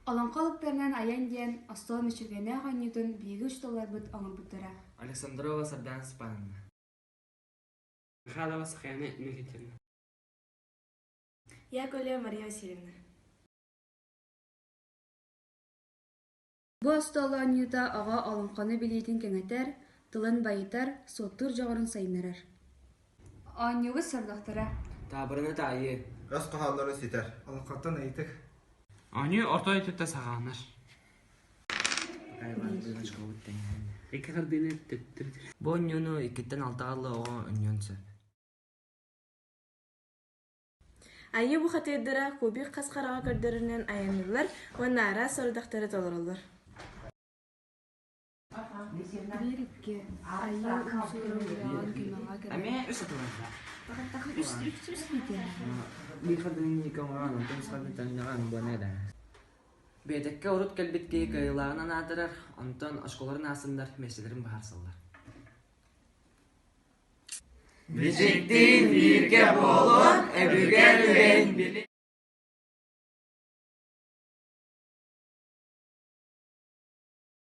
Олоҥхо алыптарынан айан диэн остуол мүччүргэннээх оонньуутун биһиги учууталларбыт оҥорбуттара. Александрова Сардаана Степановна. Михайлова Сахаяна Никитина. Яковлева Мария Васильевна. Бу остуол оонньуута оҕо олоҥхону билиитин кэҥэтэр, тылын байытар, суоттуур дьоҕурун сайыннарар. Оонньуубут сордохторо. Таабырыны таайыы. Өс хоһооннорун ситэр. Олоҥхоттон ыйытык. Оонньуу орто өттүттэн саҕаланар. Икки хардыыны төттөрү Бу оонньууну иккиттэн алтаҕа дылы оҕо оонньуон сөп. Айыы бухатыырдара кубик хас хараҕа көрдөрөрүнэн айанныыллар уонна араас сорудахтары толороллор. Биир икки айыы умсуура үөрэҕин көмөҕө кэлэр. Эмиэ үс атыларда. Үс үс үс Биир хардыыны икки оҥорон, онтон үс хардыыны таҥнаҕан буона да. Биэтэккэ урут кэлбит киһи кыайыылааҕынан аатырар, онтон оскуолаларын аастыннар миэстэлэрин быһаарсаллар. Бичиктиин бииргэ буолун, өбүгэ үгэһин билин.